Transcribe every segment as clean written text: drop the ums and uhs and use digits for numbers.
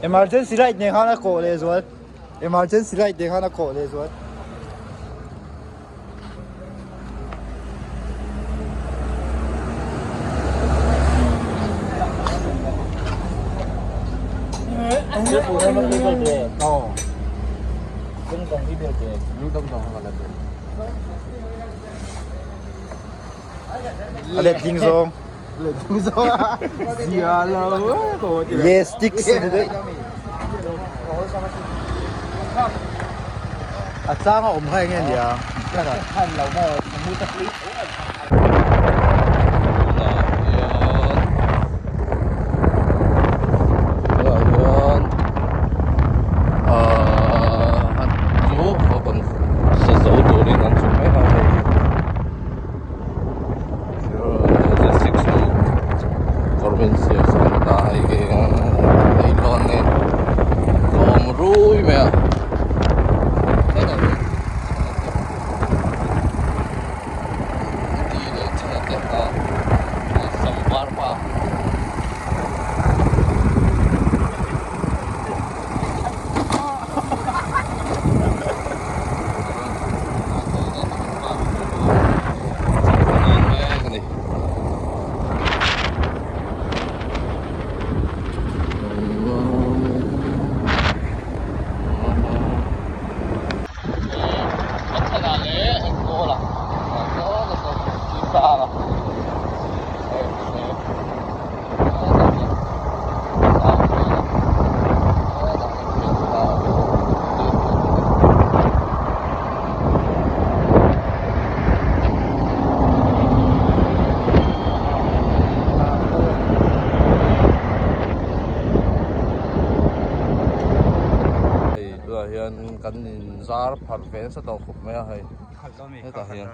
Emergency light nen khan a kawh leh zual. Emergency light nen khan a kawh leh zual. A let ding zawng. Yes, sticks. A chang a awm kha enge nia. Hei tunah hian kan in zar pharh ve nasa tawh khawp mai a hei hetah hian.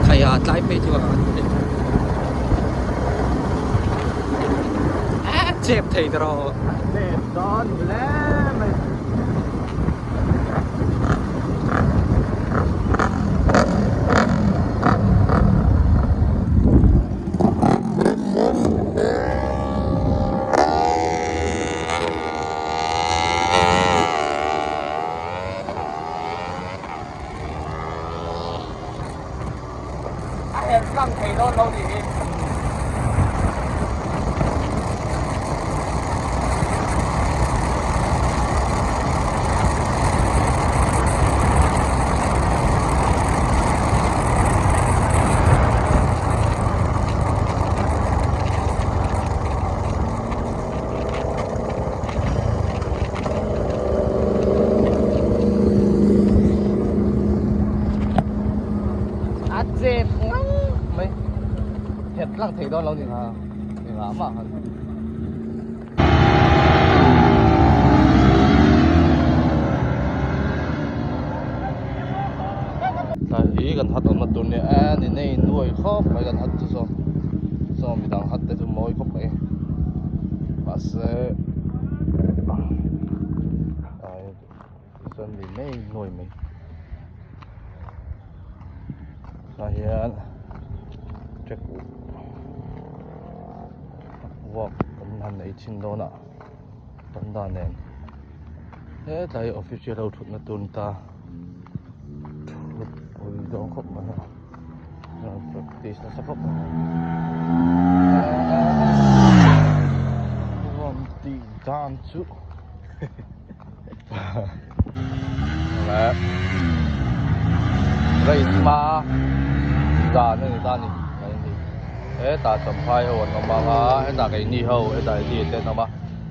Khaia tlai phei chu a chep thei ta rawh. Chep dawn hle mai. A her tlang thei dawn lo nih hi. A chep ngang mai het lang thei dawn lo ni ha engah mah han tlai hi kan hat awmna tur nia a ni nei nuai khawp mai kan hat chu saw saw midang hat te chu mawi khawp mai mahse chuan mi nei nuai mai tah hian track walk kan han nei thin dawn a panda nen hetlai hi official ho thutna tur a ni ta thut pui dawn khawp mai a practice nasa khawp mai nuam tih dan chu. Race hma zan a ni ta a ni hetah champhai ho an awm ang a hetah keini ho hetah eddie te an awm a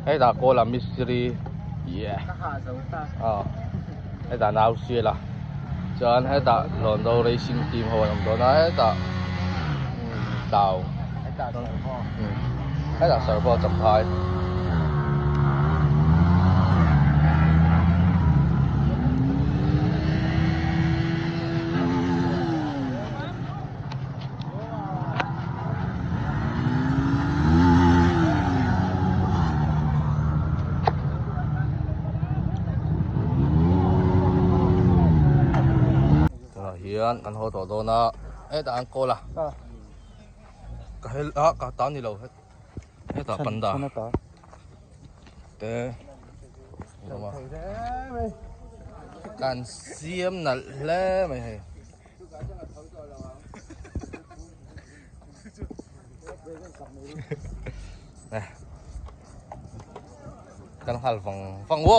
hetah kawla mistiri yeah ah. Hetah nau sial a chuan hetah Londo racing team ho an awm dawn a hetah tau hetah servo champhai. Tunah hian kan haw tawh dawn a hetah an kawl a ka hel a ka ta ni lo hetah panda te kan siam nalh hle mai hei. Kan hal vang vang wo.